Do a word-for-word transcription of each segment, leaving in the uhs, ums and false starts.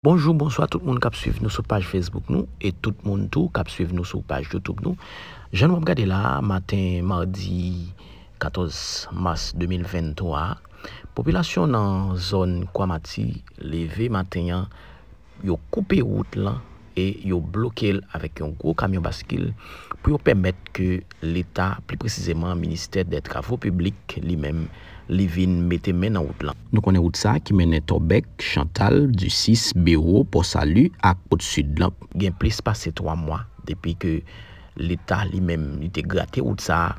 Bonjou, bonswa tout moun k ap swiv nou sou paj Facebook nou e tout moun tou k ap swiv nou sou paj YouTube nou. Jan nou ap gade la a, maten madi katòz mas de mil venntwa a, popilasyon nan zòn Kwamati leve maten an, yo koupe wout lan e yo bloke l avèk yon gwo kamyon baskil pou yo pèmèt ke Leta, pli presizeman Ministè dè Travo Piblik, li menm, li vin mete men nan wout lan. Nou konnen wout sa a ki mennen Tòbèk, Chantal, Disis, Bewo, Pò Sali ak Kot Sid lan. Gen plis pase twa mwa depi ke Leta li menm, li te grate wout sa a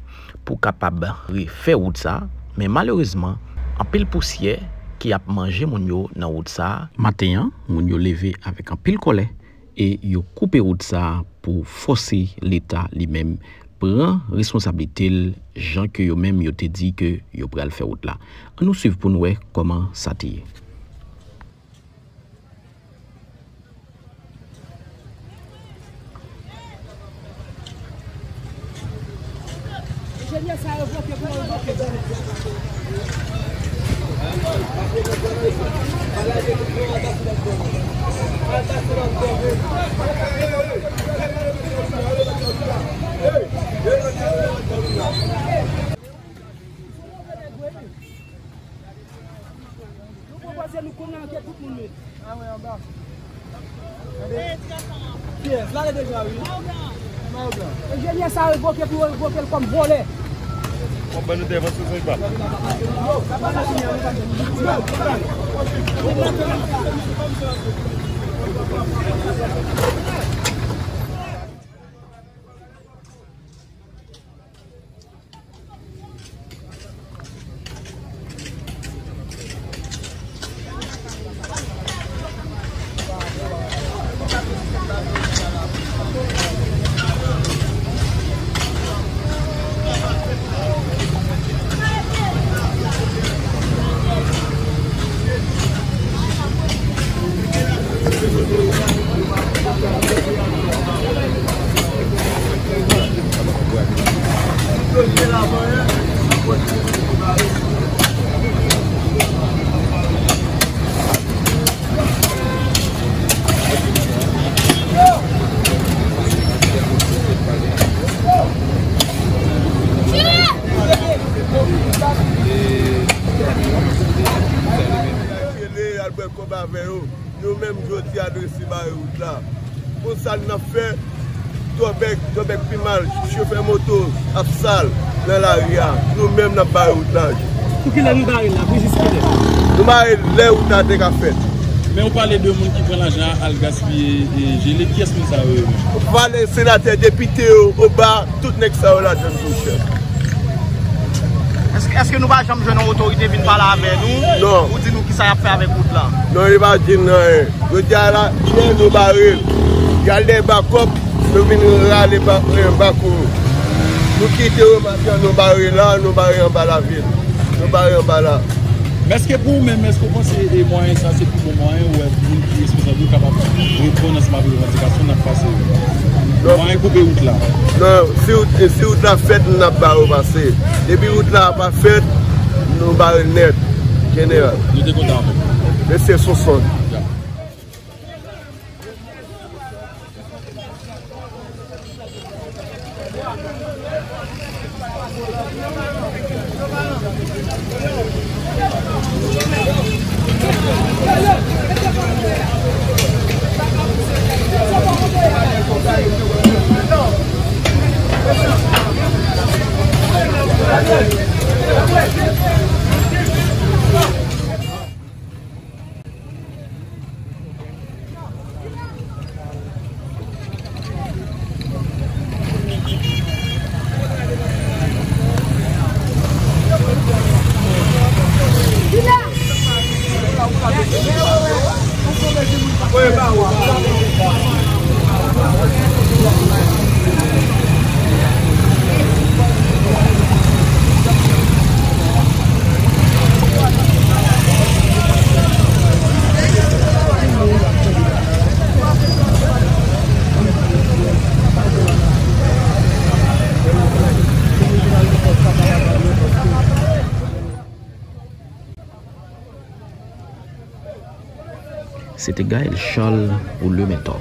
pou kapab refè wout sa a. Men malerezman, anpil pousyè ki ap manje moun yo nan wout sa a. Maten an, moun yo leve avèk anpil kòlè e yo koupe wout sa a pou fòse Leta li menm pran responsablite l, jan ke yo menm yo te di ke yo pral fè wout la. Ann nou swiv pou n wè kòman sa te ye. Enjenyè sa revoke pou yo revoke. Nou pran pase nou konn nan kè tout moun menm. Pyès, la deja wi. Enjenyè sa revoke pou yo revoke l kòm vòlè. Kòm ban nou te avanse sa pa. Rele al bwè kòb avè yo. Nou menm jodi a nou resi bare wout la. Konsa n ap fè, Tòbèk, Tòbèk pi mal, chofè moto ap sal nan lari a. Nou menm n ap bare wout la. Pou kilè nou bare l la? Pou jis kilè? Nou bare l lè wout la te ka fèt. Men ou pale de moun ki pran lajan an al gaspiye e jele. Kiyès moun sa yo ye? Ou pale senatè, depite yo, Oba, tout nèg sa yo ladann, monchè. Èske, èske nou pa janm jwenn yon otorite vin pale avè nou, non, pou di nou kisa y ap fè avèk wout la? Non, yo pa di n anyen. Jodi a la, yè nou bare l. Y al dèyè bakòp, nou vin rale ba-, eh, bako. Nou kite yo maten an, nou bare la, nou bare anba lavil. Nou bare anba la. Men èske pou ou menm, èske ou panse, e, mwayen sa se pi bon mwayen ou wè moun ki responsab yo kapab reponn ansanm avèk revandikasyon n ap pase yo? Non. Mwayen koupe wout la. Non, si wout, si wout la fèt, n ap ba yo pase. Depi wout la pa fèt, nou bare l nèt, jeneral. Nou te kontan avè w. Mesye Sonson. Ya. Se te Gaël Charles pou Le Mentor.